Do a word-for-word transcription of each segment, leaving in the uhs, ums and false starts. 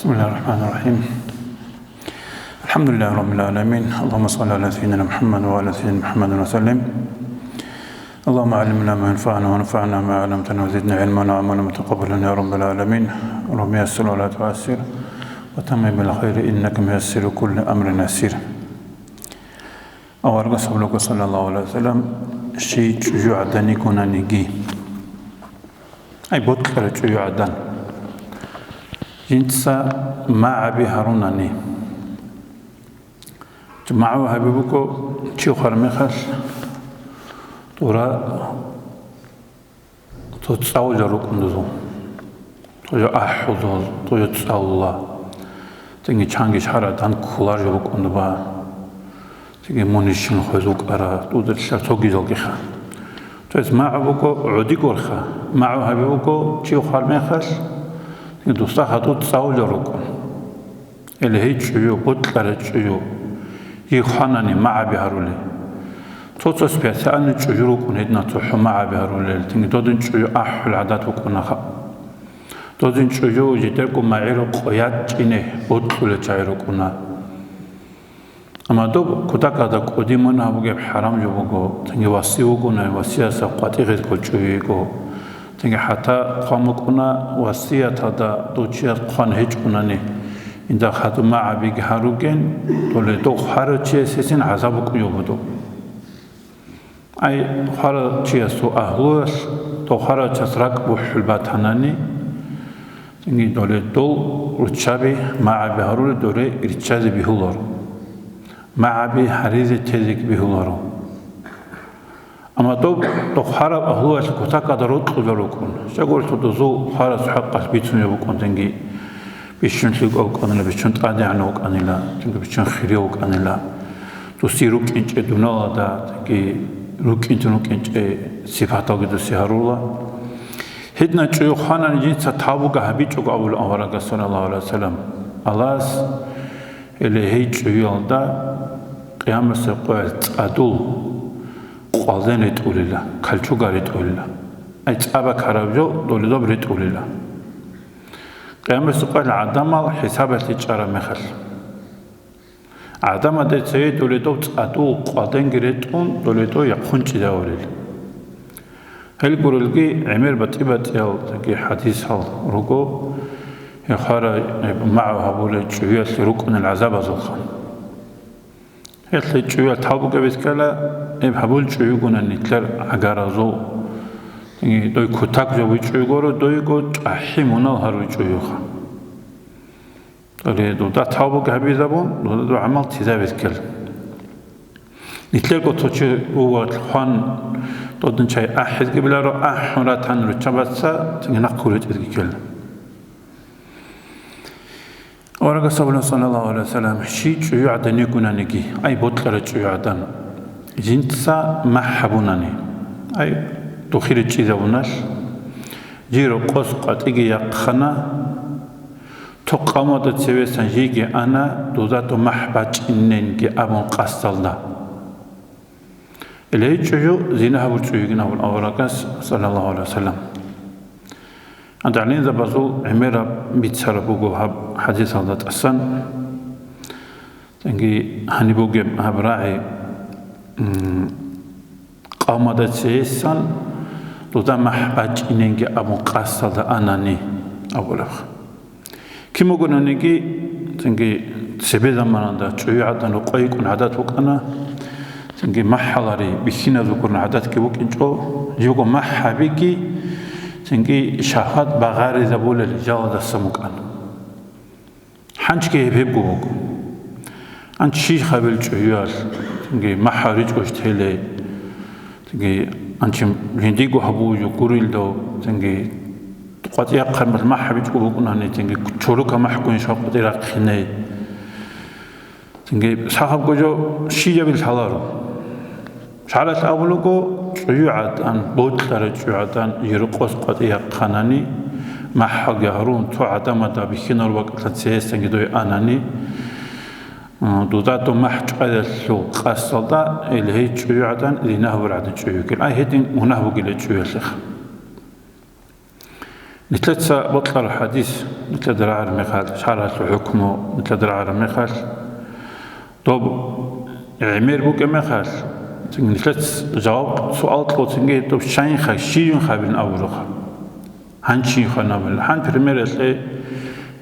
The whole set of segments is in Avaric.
بسم الله الرحمن الرحيم. الحمد لله رب العالمين. اللهم صل على سيدنا محمد وعلى سيدنا محمد وسلم. اللهم علمنا ما ينفعنا وانفعنا ما علمتنا وزدنا علما وعملا متقبلا يا رب العالمين. رب يسر ولا تعسر وتمم بالخير إنك ميسر كل أمر عسير. Аварагас абулеб, саллаллагьу гӀалайгьи ва саллам, щий чӀужугӀадан йикӀунаниги. Ай, бокьарав чӀужугӀадан. Жинца магӀаби гьарунани. МагӀу гьаби буго, чи хвар мехалъ, тӀура цо цӀалулел рукӀун дозул. Цо жо ахӀулел, цо жо цӀалула. Цинги чанги шагьарадан кколар жо букӀун дуба. Цинги мунищин хвезул кӀара, тӀуделъар цогидалгиха. То есть магӀу буго гӀодигорха, магӀу гьаби буго чи хвар мехалъ, цинги дусда хадуб цӀалулел рукӀун. Или гьей чӀужу, бокьарай чӀужу, йихванани магӀаби гьарули. Цо-цо специальный чӀужу рукӀун гьединал цохӀо магӀаби гьарулел, цинги додин чӀужу ахӀул гӀадат букӀунаха. Додин чӀужу жидерго магӀирухъ ячӀине бокьулел чагӀи рукӀуна. Амма доб кутакалда кӀудин мунагь бугеб хӀарам жо буго, цинги васи вугони, васиясда къватӀи гъезго чӀужу йиго. Цинги хӀатта хъван букӀуна васияталда дов чияс хъван гьечӀунани, инда хадуб магӀабиги гьаруген, доле дов хварав чияс гьесин гӀазаб букӀун буго доб. Ай, хварав чиясул агьлуялъ, дов хварав час ракӀ бухӀул батанани, цинги доле дол руччаби магӀаби гьарули доре риччазе бигьуларо. МагӀаби гьаризе тезе бигьуларо. Амма доб, дов хвараб агьлуялъ кутакалда рокьулел рукӀун. Щайгурелъул дозул хварасул хӀакъалъ бицунеб букӀун, цинги бищун лъикӀав вукӀанила, бищун тӀадегӀанав вукӀанила, цинги бищун хирияв вукӀанила. Дусие рукӀинчӀей дуналалда, цинги рукӀинтун рукӀинчӀей сипаталги дусие гьарула. Гьединал чӀужу хванани жинца тавбуги гьабичӀого абула аварагас, саллаллагьу гӀалайгьи ва саллам. Аллагьас, гьеле гьей чӀужуялда Къиямасеб къоялъ цӀадул къвалден ретӀулила, калчуга ретӀулила. Ай, цӀа бакараб жо доле доб ретӀулила. Къиямасеб къоялъ гӀадамал хӀисабалъе чӀараб мехалъ. ГӀадамазда цее доле доб цӀадул къвалденги ретӀун, доле дов яхъун чӀезавулел. Гьел гурелги гӀемер батӀи-батӀиял цинги хӀадисал руго, гьеб хвараб, гьеб магӀу гьабулел чӀужуялъе рукӀунел гӀазабазулха. Гьелъ чӀужуялъ тавбуги бицкала, гьеб гьабул чӀужугуна нилъер гӀагаразул, цинги дой кутак жо буй чӀужугуро, дойго чӀахӀи мунал гьаруй чӀужуха. Гьале дуда тавбуги гьабизабун, дуда дов гӀамал цӀизабиз ккела. Нилъерго цо чи вугев хван, додин чай ахӀизги биларо, ахӀун ратан руччабаца цинги нахъ гуричӀезги ккела. Аварагас абуна, саллаллагьу гӀалайгьи ва саллам, щий чӀужугӀадан йикӀунаниги, ай, бокьарай чӀужугӀадан, жинца махӀ гьабунани, ай, духире чӀизабуналъ, жий рокъос къватӀиги яхъана, Цо къавмалда цевесан жийги ана, дуда дов махӀ бачӀиненги абун къасдалда. Гьеле гьей чӀужу зина гьабурчӀо йигин абун аварагас, саллаллагьу гӀалайгьи ва саллам. ГӀалимзабазул гӀемераб бицараб буго гьаб хӀадисалда тӀасан. Цинги гьаниб бугеб гьаб рагӀи, м, къавмада цеесан дуда махӀ бачӀиненги абун къасдалда анани абулеб. Кин бугонаниги, цинги цебе заманалда чӀужугӀадан рукъа йикӀун гӀадат букӀана, цинги махӀ гьалари бихьиназул гурун гӀадатги букӀинчӀо, живго махӀ гьабиги, цинги шагьват багъаризабулел жаладасан букӀана. Гьанчги гьеб-гьебго буго. Гьанчи гьабил чӀужуялъ, цинги махӀ гьаричӀо телей, цинги гьанчи жиндиго гьабулеб жо гурилдав, цинги къватӀияхъармал махӀ гьабичӀо букӀунани, цинги чорока махӀгун иш къватӀи рахъиней. Цинги сахабго жо щибабил лъаларо. ШаргӀалъ абулаго, чӀужугӀадан, бокьарай чӀужугӀадан, жиркъос къватӀи яхъанани, махӀалги гьарун, цо гӀадамада бихьинал бакӀалъан цеесанги дой анани, дуда дов махӀ чӀваялъул къасдалда, ил гьей чӀужугӀадан зина гьабургӀадан чӀужу йигел. Ай, гьедин мунагь бугила чӀужуялъеха. Нилъеца бокьараб хӀадис, нилъеда рагӀараб мехалъ, шаргӀалъул хӀукму нилъеда рагӀараб мехалъ, доб гӀемер букӀеб мехалъ, нилъеца жаваб суал кьоцинги, доб щайинха, щийинха абилин абурухъ. Гьанчинха абилин. Гьан, примералъе,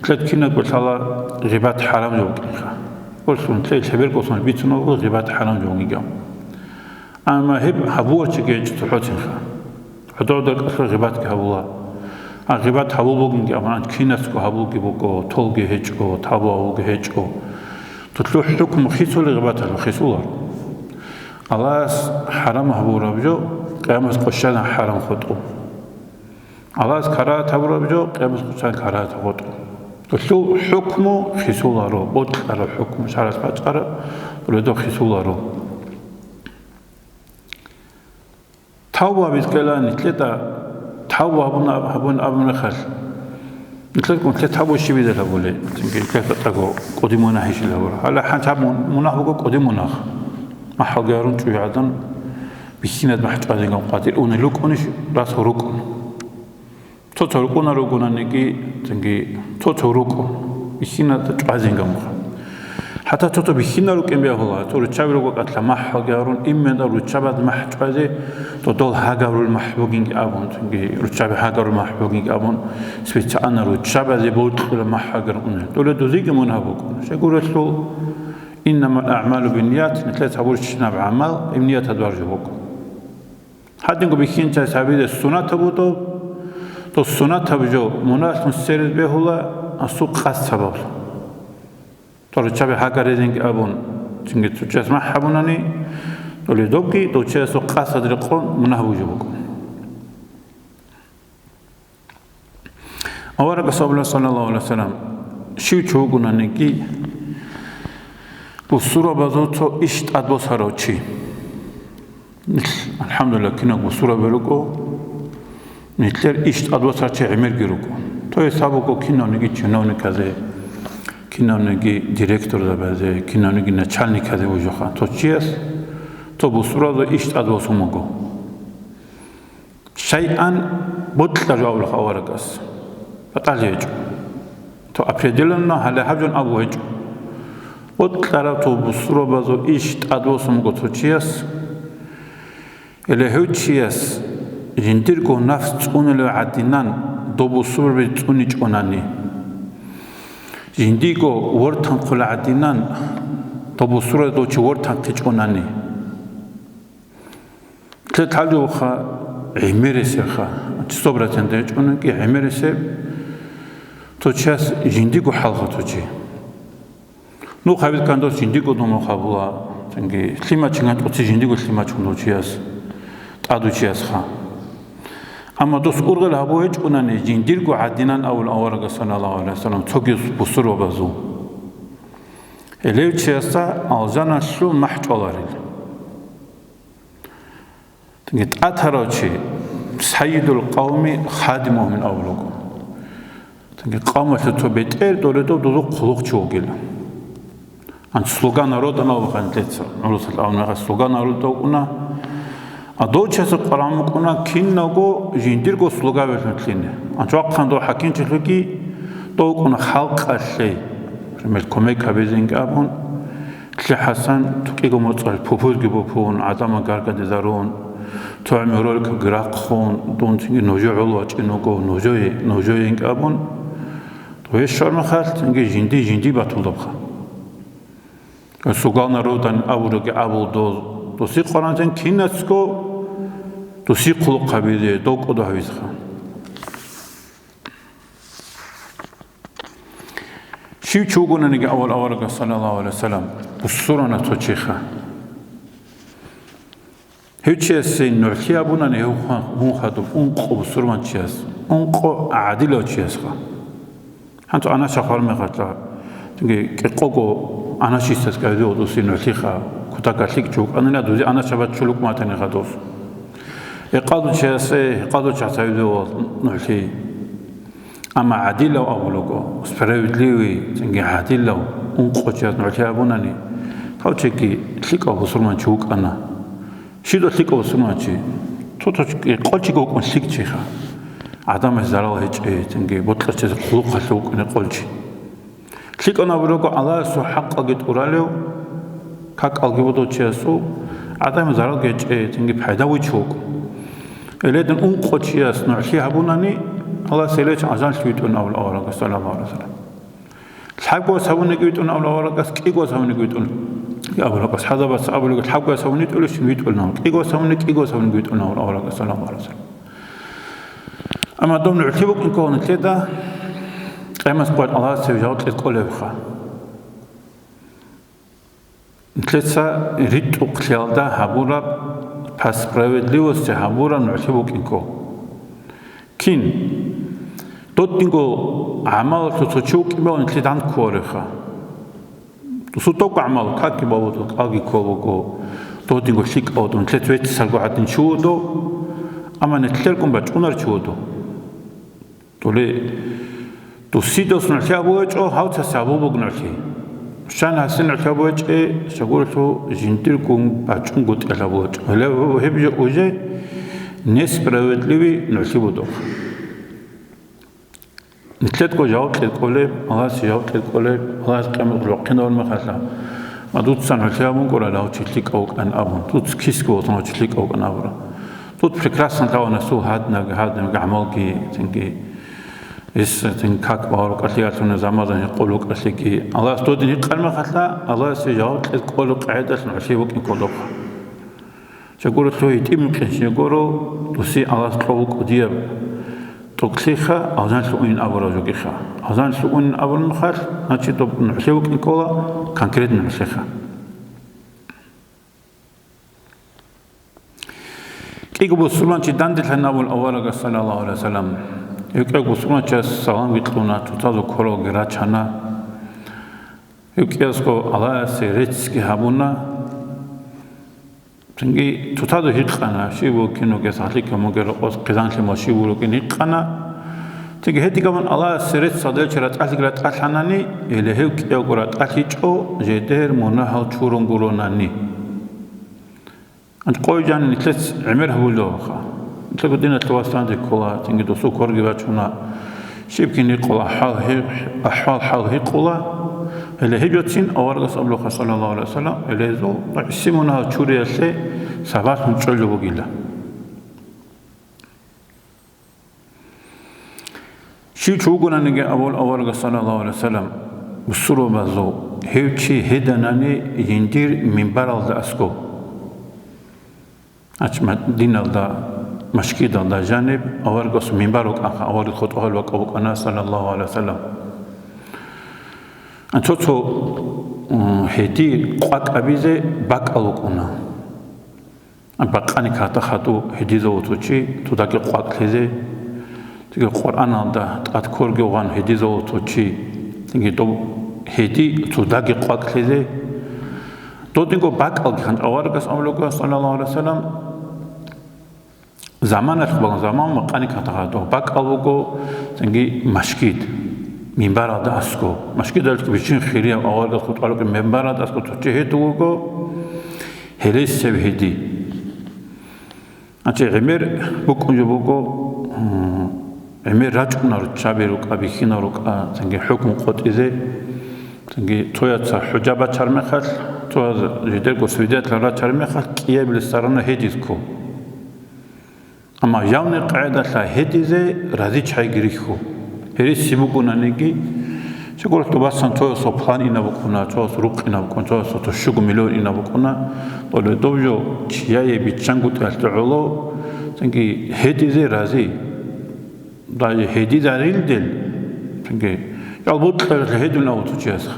нилъед кинабго лъала гъибат хӀарам жо букӀинха. Гьелъул нилъее лъеберго сон бицунеб буго гъибат хӀарам жо бугин. Амма гьеб гьабулев чи гьечӀо цохӀоцинха. ГӀодор-гӀодор кӀалъур гъибатги гьабула. А гъибат гьабул бугинги, амма кинасго гьабулги буго, толги гьечӀо, тавбу гьабулги гьечӀо. Толъул хӀукму хисули гъибаталъул хисуларо. Аллагьас хӀарам гьабураб жо Къиямас къощана хӀарам хутӀу. Аллагьас карагьат гьабураб жо Къиямас къощана карагьат хутӀу. Толъул хӀукму хисуларо, бокьараб хӀукму, шаргӀалъ бачӀараб, родо хисуларо. Тавба бицкъила нилъеда, тавба гьабуна, гьабун абун рахъалъ. Нилъеда, нилъеда тавба щиб гьабулеб? Цинги нилъеда тӀаго кӀудин мунагь гьечӀила гьабура. Гьале гьанчаб мун-, мунагь буго кӀудин мунагь. МахӀалги гьарун чӀужугӀадан бихьинад махӀ чӀвазенган къватӀир унел рукӀунищ, рас рукӀун. Цо-цо рукӀуна ругонаниги, цинги цо-цо рукӀун, бихьинада чӀвазенгамуха. ХӀатта цо-цо бихьина рукӀин бегьула, цо руччаби руго кӀалъа махӀалги гьарун, именно руччабаз махӀ чӀвазе, то дол гьагаб рул махӀ бугинги абун, цинги руччаби гьагаб рул махӀ бугинги абун, специально руччабазе бокьула махӀ гьагар унел. Доле дузиги мунагь букӀун. Щайгурелъул, «Иннамал аъмалу бинният», нилъеца гьабурщинаб гӀамал, гьеб нияталда баржу букӀун. Гьадинго бихьинчияс гьабизе сунатаб буго, дос сунатаб жо мунагьлъун сверизе бегьула, асул къасд сабаблъун. То руччаби гьагаризинги абун, цинги цо чияс махӀ гьабунани, доле добги дов чиясул къасдалда рекъон мунагь бужи букӀун. Аварагас абула, саллаллагьу гӀалайгьи ва саллам, щив чи вугонаниги, бусурбабазул цо иш тӀадбосарав чи. Нилъ, алхӀамдулиллагь, кинаб бусурбаби руго, нилъер иш тӀадбосарав чи гӀемерги руго. То есть гьаб буго кинавниги чиновниказе, кинавниги директорзабазе, кинавниги начальниказе вужуха. Цо чияс цо бусурбабазул иш тӀадбосун буго. Щайан бокьарав абулаха аварагас. БатӀалъи гьечӀо. То определенно гьале гьаб жо абу гьечӀо. Бокьарав цо бусурбабазул иш тӀадбосун буго цо чияс. Гьеле гьев чияс жиндирго нафс цӀунулев гӀадинан доб бусурбаби цӀуничӀонани, жиндиего вортанхъулев гӀадинан доб бусурбаби дов чи вортанхъичӀонани. Лъе лъалевха гӀемерисеха, сто процент гьечӀониги гӀемерисеб, цо чияс жиндиго хӀалха цо чи. Ну, хабил кандос жиндиго дун хабула, цинги лъимачинган тӀоци жиндиго лъимачун дов чияс, тӀаду чиясха. Амма дос ургъел гьабу гьечӀунани, жиндирго гӀадинан абул аварагас, саллаллагьу гӀалайгьи ва саллам, цоги бусурбабазул. Гьелев чиясда алжаналъул махӀ чӀваларил. Цинги тӀатарав чи, сайидул къавми хадимугьум абулаго. Цинги къавмалъул цо бетӀер доледав дузухъ хъулухъчи вугила. АнцӀ слуга народа нав вахъанилъеца, гӀурусалъ абунагъа слуга народа вукӀуна. А дов чиясул къваран букӀуна киналго жиндирго слуга вехӀлъунлъине. АнцӀ вахъан дов хӀакимчилъуги дов вукӀуна халкъалъе, пример, кумек гьабизинги абун, ЛъихӀасан тукӀиго моцӀалъ пупузги бупун, гӀадамал гаргадизарун, цо гӀемер роликги рахъун, дун цинги нужее гӀоло вачӀин вуго, нужее, нужеенги абун, дов щвар мехалъ цинги жинди-жинди батулдабха. Слуга народан абураги абул доз, досие къваран цин кинацго досие хъулухъ гьабизе, дов кӀодо гьавизеха. Щив чи вугонаниги авал аварагас, саллаллагьу гӀалайгьи ва саллам, бусурана цо чиха. Гьев чиясе нугӀлъи абунани гьев хун хадуб ункъо бусурманчияс, ункъо гӀадилав чиясха. Гьанцо анаша хвармехалъа, цинги кӀикъого анашисас кӀайзе гьудуси нугӀлъиха, кутакалъикӀ чи вукӀанила, дузи анаша баччул лукӀматани хадус. Экъадучиясе, экъадучияс гьавидавал нугӀлъи. Амма гӀадилав абулаго, справедливый, цинги гӀадилав, ункъо чияс нугӀлъи абунани, гьав чиги лъикӀав бусурманчи вукӀана. Щидал лъикӀав бусурманчи? Цо-цо чи-, къо чиги вукӀун лъикӀ чиха. ГӀадамаз зарал гьечӀей, цинги бокьарчиясул хъулухъалъув вукӀине къолчи. ЛъикӀав абурого Аллагьасул хӀакъалги тӀуралев, какалги буго чиясул, гӀадамаз заралги гьечӀей, цинги пайда вичун вукӀун. Гьеледин ункъо чияс нугӀлъи гьабунани, Аллагьас гьелечӀан азанлъи витӀун абула аварагас, саллаллагьу гӀалайгьи вассалам. Лъабго савуниги витӀун аварагас, кӀиго савуниги витӀун аварагас. Хадабас абулего, лъабго савуни витӀулищ витӀулнав, кӀиго савуни, кӀиго савуниги витӀун аварагас, саллаллагьу гӀалайгьи вассалам. Амма доб нугӀлъи букӀин ккола нилъеда, къемас къват Аллагьас цеве жаваб кьезе кӀолебха. Нилъеца ритӀухълъиялда гьабураб, по справедливости гьабураб нугӀлъи букӀин ккола. Кин? Додинго гӀамалалъул цо чи вукӀин бегьун нилъеда кколаревха. Досул доб гӀамал какги бавудо, кӀалги кколого, додинго лъикӀав вуго, нилъеца веццарго гьадин чи вуго, амма нилъергун бачӀунар чи вуго. Доле досидас нугӀлъи абугьечӀо, гьав цасе абул буго нугӀлъи. Щан гьасин нугӀлъи абугьечӀе, щагуралъув жиндиргун бачӀунгутӀиялъ абугьечӀо. Гьеле гьеб жо уже несправедливый нугӀлъи будухъ. Нилъедго жаваб кьекӀолеб, Аллагьасе жаваб кьекӀолеб, Аллагьас къемат рохъинавун мехалъа. Ма дуца нугӀлъи абун гура, гьав чи лъикӀав вукӀан абун, дуц кисго ватун гьав чи лъикӀав вукӀан абура. Дуц прекрасно лъавана сур гьадинаб, гьадинаб гӀамалги, цинги, ис, цин как багьа рукӀалъи, ялъуна замазан гьекъол рукӀалъиги. Аллагьас додин гьикъан мехалъа, Аллагьасе жаваб кьекӀолеб къагӀидалъун нугӀлъи букӀин кколебха. Щагуралъув гьитӀинаб къинлъи гуро, досие Аллагьас кьов вукӀо дияб тӀокӀлъиха, алжанлъи унин абураб жогиха. Алжанлъи унин абураб мехалъ, значит, доб нугӀлъи букӀин ккола конкретно нугӀлъиха. КӀиго бусурманчи данделъан абул аварагас, саллаллагьу гӀалайгьи вассалам. Гьев кӀиго бусурманчияс саламги кьуна, цоцазул квералги рачана. Гьев кӀиясго Аллагьасе реццги гьабуна. Цинги цоцазда гьикъана, щиб вукӀин вугес, гьалъикӀ мугел рокъос хъизан-лъимал щиб вукӀин гьикъана. Цинги гьедигабун Аллагьасе рецц гьабулев чи ратӀалъиги ратӀалъанани, гьеле гьев кӀиявго ратӀалъичӀо, жидер мунагьал чурун гуронани. Анкъой жан нилъец гӀемер гьабулевха. Нилъего диналъул васанде ккола, цинги досул кверги бачуна. Щиб кин гьикъула, ахӀвал гьи-, ахӀвал-хӀал гьикъула. Гьеле гьеб жоцин аварагас абулаха, саллаллагьу гӀалайгьи вассалам, гьелезул гӀиси мунагьал чуриялъе сабаблъун чӀолеб бугила. Щив чи вугонаниги абул аварагас, саллаллагьу гӀалайгьи вассалам, бусурбабазул, гьев чи гьеданани жиндир минбаралда аскӀоб. Гьанже Мадиналда, машгидалда жаниб аварагас минбар вукӀанха, авараг хутӀба гьабулев вакӀа вукӀана, саллаллагьу гӀалайгьи вассалам. Цо-цо, м, гьеди къвакӀ абизе бакӀал вукӀуна. Бакъани кагътахъатӀу гьедизавул цо чи, цодаги къвакӀ лъезе. Цинги Къуръаналда тӀад кверги гъан гьедизавул цо чи, цинги доб гьеди цодаги къвакӀ лъезе. Додинго бакӀалги гьанже аварагас абулего, саллаллагьу гӀалайгьи вассалам, заманалъ балагьун, заман макъани кагътахъа доб бакӀал буго, цинги машгид, минбаралда аскӀоб. Машгидалъги бичин хирияб аварагас хутӀба гьабулев минбаралда аскӀоб цо чи гьедув вуго, гьелесев гьеди. Гьанже гӀемер букӀун жо буго, м, гӀемер рачӀунаро чаби рукӀа, бихьинал рукӀа, цинги хӀукму къотӀизе, цинги цояца хӀужа бачар мехалъ, цояз жидерго свидетель рачар мехалъ, кӀиабилес царана гьедизе ккун. Амма явный къагӀидалъа гьедизе рази чагӀиги рихьу. Гьереси бугонаниги, щай гурелъул басан цоясул план инаб букӀуна, цоясул рукъ инаб букӀуна, цоясул тушшуго миллион инаб букӀуна. Доле доб жо чияе биччангутӀиялъе гӀоло, цинги гьедизе рази. Даже гьедизарилдел, цинги, ял бокьаралъе гьедун авуцу чиясха.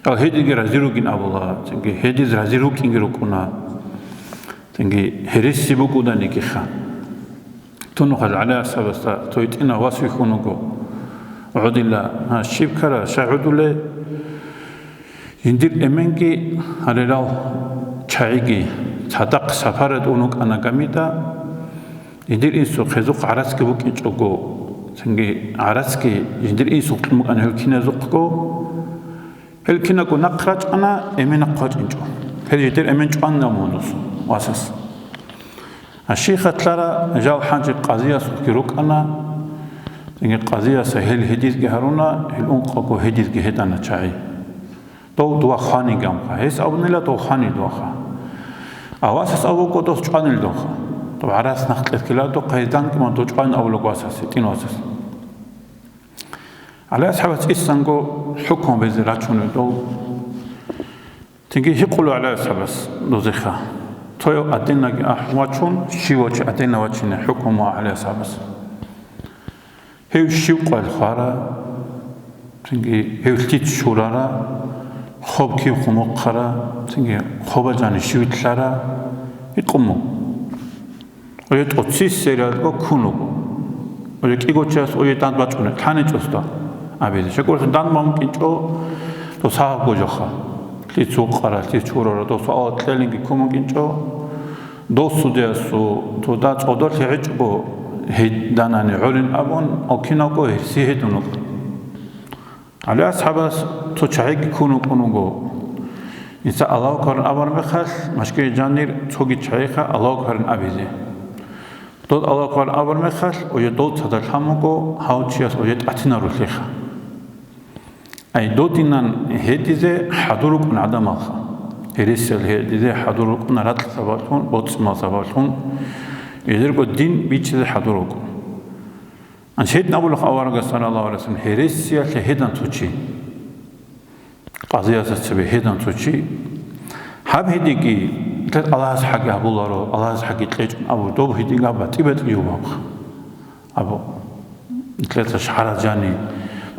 Ял гьедиги рази ругин абула, цинги гьедиз рази рукӀинги рукӀуна. Цинги гьереси бугоданигиха. Тунухъал ГӀалиасхӀабасда цо гьитӀинав вас вихьун вуго. ГӀодила, гьа, щиб ккара, щай гӀодулей? Жиндир эменги гьарирал чагӀиги цадахъ сапаралде ун вукӀана гамида. Жиндир инсухъ гьезухъ гӀарацги букӀинчӀого, цинги гӀарацги жиндир инсухъ кьун букӀана гьел киназухъго. Гьел кинабго нахъ рачӀана, эмен нахъ вачӀинчӀо. Гьел жидер эмен чӀванна мугьудусун васас. Гьащихъалъара жал хӀанчи къазиясухъги рукӀана, цинги къазияса гьел гьедизги гьаруна, гьел ункъабго гьедизги гьедана чагӀи. Дов дова хванигамха, гьес абунила дов хвани довха. А васас абуго дос чӀванил довха. Дов гӀарац нахъ кьеркила дохъа гьезданги ман дов чӀван абулаг васас, гьитӀин васас. ГӀалиасхӀабас цӀисанго хӀукму безе рачунев дов. Цинги гьикъула ГӀалиасхӀабас дозеха. Цояв гьадинаги ахӀун вачун, щивав чи гьадина вачине хӀукму ГӀалиасхӀабас. Гьев щив къвел хвара, цинги гьев лъиц чурара, хоб кив хъумухъара, цинги хоба жани щив лъара, гьикъун буго. Ое тӀоцис сериалго ккун вуго. Ое кӀиго час ое данд бачӀуна, лъаничӀосда абизе. ЩакӀуралъ данд мамукӀинчӀо, дос гьагъабго жоха. Лъиц вукъара, лъиц чурара, дос суал кьелинги кумукӀинчӀо. Дос судиясу туда цӀодорлъи гьечӀого гьединани гӀолин абун, окинавго гьерси гьедун вукӀа. ГӀалиасхӀабас цо чагӀиги ккун вукӀун вуго. Инса Аллагьу акбарин абар мехалъ, машгиги жанир цоги чагӀиха Аллагьу акбарин абизе. Дол Аллагьу акбарин абар мехалъ, ое дол цадахъ лъан вуго, гьав чияс ое тӀатинарулъиха. Ай додинан гьедизе хӀадур рукӀун гӀадамалха. Гьересиял гьедизе хӀадур рукӀуна ракь сабаблъун, боцӀимал сабаблъун. Эзерго дин бичизе хӀадур рукӀун. Анчедин абулахъ аварагас, саллаллагьу гӀалайгьи вассалам, гьересиялъе гьедан цо чи. Къазиясда цебе гьедан цо чи. Гьаб гьедиги, итат Аллагьас хӀаги гьабуларо, Аллагьас хӀаги кьечӀун абу, доб гьедиги гьаб батӀи-батӀи жо бабха. Абу, итат шагьараз жани,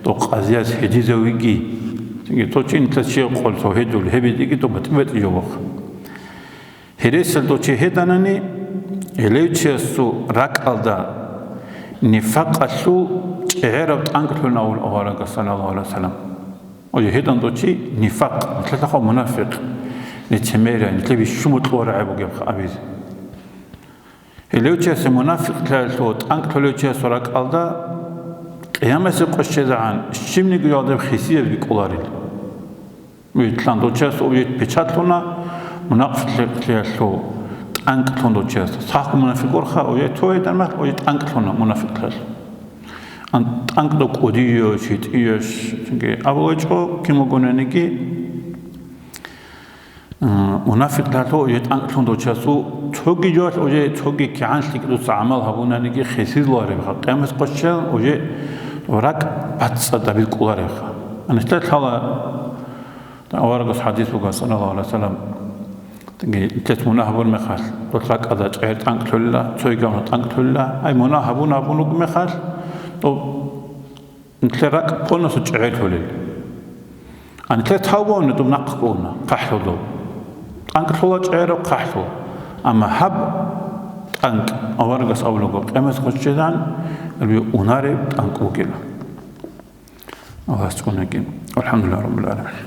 доб къазияс гьедизавиги, цинги цо чи итат чи къол цо гьедул, гьеб гьедиги доб батӀи-батӀи жо бабха. Гьересиялда чи гьеданани, гьелев чиясул ракӀалда нифакъалъул чӀегӀераб тӀанкӀ лъугьун авул аварагас, саллаллагьу гӀалайгьи вассалам. Ой, гьедан дов чи нифакъ, нилъелъахъа мунафикъ, лицемерие, нилъее бищун бокьулареб бугебха абизе. Гьелев чиясе мунафикълъиялъул тӀанкӀ лъолев чиясул ракӀалда Къиямасеб къо щвезегӀан щибниги гьадаб хисияб бикӀуларел. Витлъан дов чияс ое печатлъуна, мунапикълъиялъул тӀанкӀлъун дов чияс. Сахго мунафикъ вурха, ое цо гьедан мехалъ ое тӀанкӀлъуна мунафикълъиялъул. Ан-, тӀанкӀ дов кӀудияш, гьитӀияш, цинги абулечӀо кин вугониги, а, мунафикълъиялъул ое тӀанкӀлъун дов чиясул цоги жоялъ ое цоги кигӀан лъикӀ дуца гӀамал гьабунаниги хисизлуареб, Къиямасеб къо щвезегӀан ое ракӀ бацӀцӀадаб бикӀуларебха. Анисда лъала Аварагас хӀадис буго, саллаллагьу гӀалайгьи вассалам, цинги нилъеца мунагь гьабун мехалъ, дол ракӀалда чӀегӀер тӀанкӀ лъолила, цоги гьабуна тӀанкӀ лъолила. Ай, мунагь гьабун гьабун вуго мехалъ, доб нилъер ракӀ полностью чӀегӀер лъолел. А нилъер тавбу гьабуна, доб нахъ ккуна, хъахӀлъула доб. ТӀанкӀ лъола чӀегӀераб хъахӀлъула. Амма гьаб тӀанкӀ, аварагас абулаго, Къиямасеб къо щвезегӀан унареб тӀанкӀ бугила. Аллагьас цӀунаги. ВалхӀамдулиллагьи раббил гӀаламин.